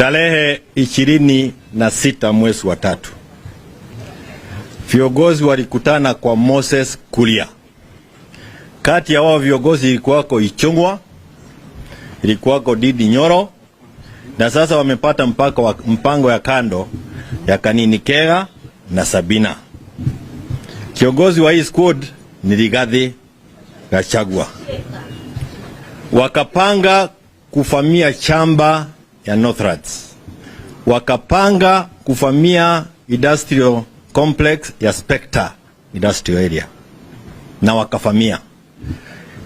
Tarehe 26 mwezi wa tatu viongozi walikutana kwa Moses Kuria. Kati ya wao viongozi ilikuwako Ichung'wa, ilikuwako Ndindi Nyoro, na sasa wamepata mpango ya kando ya Kanini Kega na Sabina. Kiongozi wa hii squad ni Rigathi Gachagua. Wakapanga kuvamia shamba ya Northlands, wakapanga kuvamia industrial complex ya Spectre Industrial Area na wakavamia.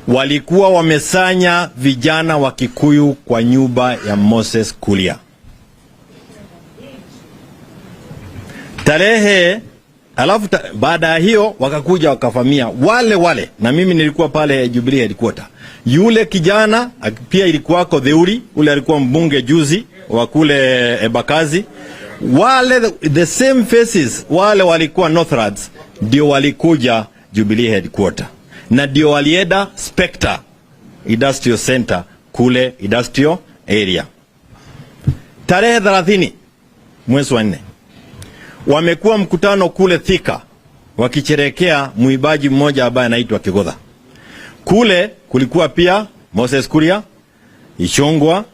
Walikuwa wamesanya vijana wa Kikuyu kwa nyumba ya Moses Kuria. Tarehe alafu baada ya hiyo wakakuja wakavamia wale wale, na mimi nilikuwa pale Jubilee headquarter. Yule kijana pia ilikuwako Theuri, ule alikuwa mbunge juzi wa kule Embakasi. Wale the same faces wale walikuwa Northlands ndio walikuja Jubilee headquarter na ndio walienda Spectre Industrial Center kule Industrial Area. Tarehe 30 mwezi wa 4 wamekuwa mkutano kule Thika wakicherekea muibaji mmoja ambaye anaitwa Kigotha. Kule kulikuwa pia Moses Kuria, Ichung'wa,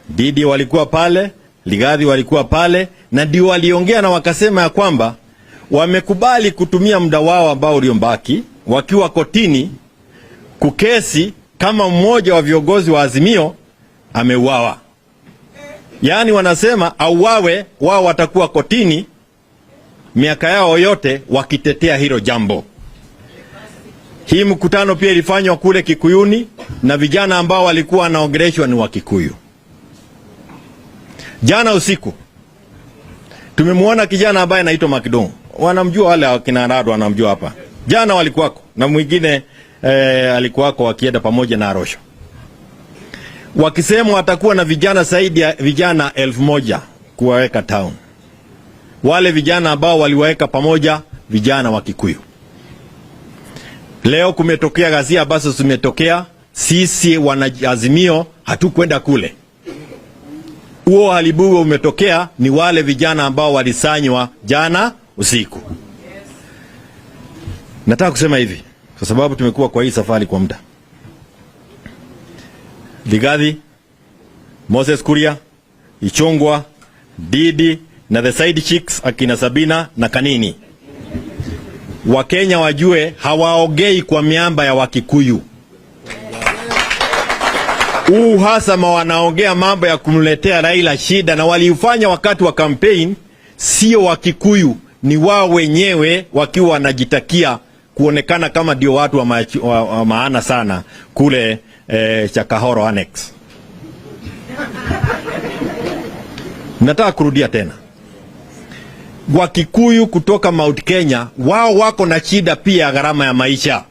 Ndindi walikuwa pale, Rigathi walikuwa pale, na ndio waliongea na wakasema ya kwamba wamekubali kutumia muda wao ambao uliobaki wakiwa kotini kukesi kama mmoja wa viongozi wa Azimio ameuawa. Yaani wanasema auawe, wao watakuwa kotini miaka yao yote wakitetea hilo jambo. Hii mkutano pia ilifanywa kule Kikuyuni na vijana ambao walikuwa wanaongeleshwa ni wa Kikuyu. Jana usiku tumemwona kijana ambaye anaitwa Makidong. Wanamjua wale wakina Rado wanamjua hapa. Jana walikuwako na mwingine alikuwako wakienda pamoja na Arosho. Wakisema watakuwa na vijana zaidi ya vijana 1000 kuwaweka town. Wale vijana ambao waliwaweka pamoja vijana wa Kikuyu. Leo kumetokea ghasia ambazo zimetokea. Sisi wanaazimio hatukwenda kule. Huo uharibifu umetokea ni wale vijana ambao walisanywa jana usiku. Nataka kusema hivi kwa sababu tumekuwa kwa hii safari kwa muda. Rigathi, Moses Kuria, Ichung'wa, Ndindi na the side chicks akina Sabina na Kanini. Wakenya wajue hawaongei kwa miamba ya Wakikuyu. Huu uhasama wanaongea mambo ya kumletea Raila shida, na waliufanya wakati wa campaign, sio Wakikuyu, ni wao wenyewe wakiwa wanajitakia kuonekana kama ndio watu wa maana sana kule Chakahoro Annex. Nataka kurudia tena, Wakikuyu kutoka Mount Kenya wao wako na shida pia ya gharama ya maisha.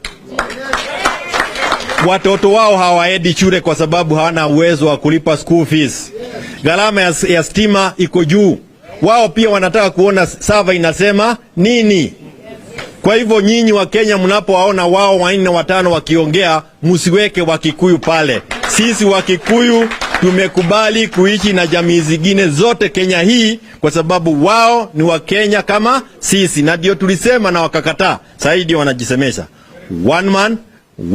Watoto wao hawaendi shule kwa sababu hawana uwezo wa kulipa school fees. Gharama ya stima iko juu. Wao pia wanataka kuona sava inasema nini. Kwa hivyo nyinyi wa Kenya mnapowaona wao wanne watano wakiongea, msiweke Wakikuyu pale. Sisi Wakikuyu tumekubali kuishi na jamii zingine zote Kenya hii kwa sababu wao ni wa Kenya kama sisi, na ndio tulisema na wakakataa. Sasa ndio wanajisemesha one man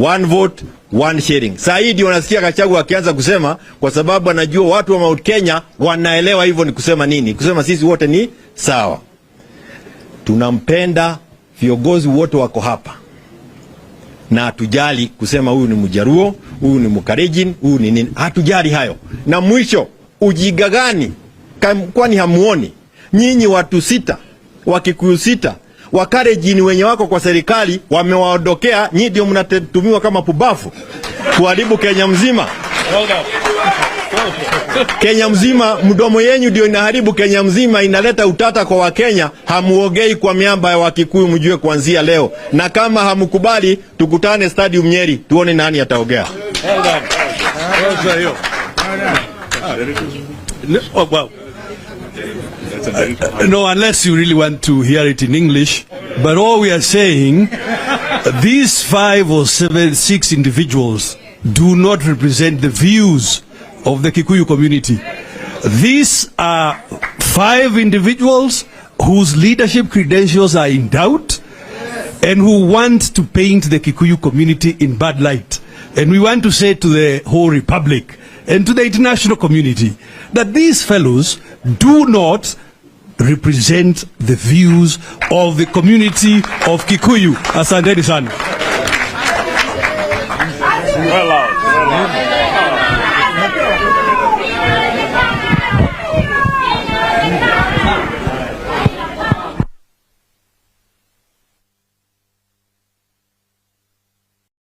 one vote one sharing. Sasa ndio wanasikia Gachagua akianza kusema, kwa sababu anajua watu wa Mount Kenya wanaelewa hivyo ni kusema nini, kusema sisi wote ni sawa. Tunampenda viongozi wote wako hapa na hatujali kusema huyu ni Mjaruo, huyu ni Mkalenjin, huyu ni nini. Hatujali hayo. Na mwisho, ujinga gani? Kwani hamuoni nyinyi watu 6 Wakikuyu 6 Wakalenjin wenye wako kwa serikali wamewaondokea? Nyinyi ndio mnatumiwa kama pubafu kuharibu Kenya mzima. Kenya mzima, mdomo yenyu ndio inaharibu Kenya mzima, inaleta utata kwa Wakenya. Hamuongei kwa miamba ya Wakikuyu, mjue kuanzia leo. Na kama hamkubali, tukutane Stadium Nyeri tuone nani ataongea. Oh, well. No, unless you really want to hear it in English. But all we are saying, these 5 or 7, 6 individuals do not represent the views of the Kikuyu community. These are five individuals whose leadership credentials are in doubt and who want to paint the Kikuyu community in bad light. And we want to say to the whole republic and to the international community that these fellows do not represent the views of the community of Kikuyu. Asanteni sana. Well out. Well out.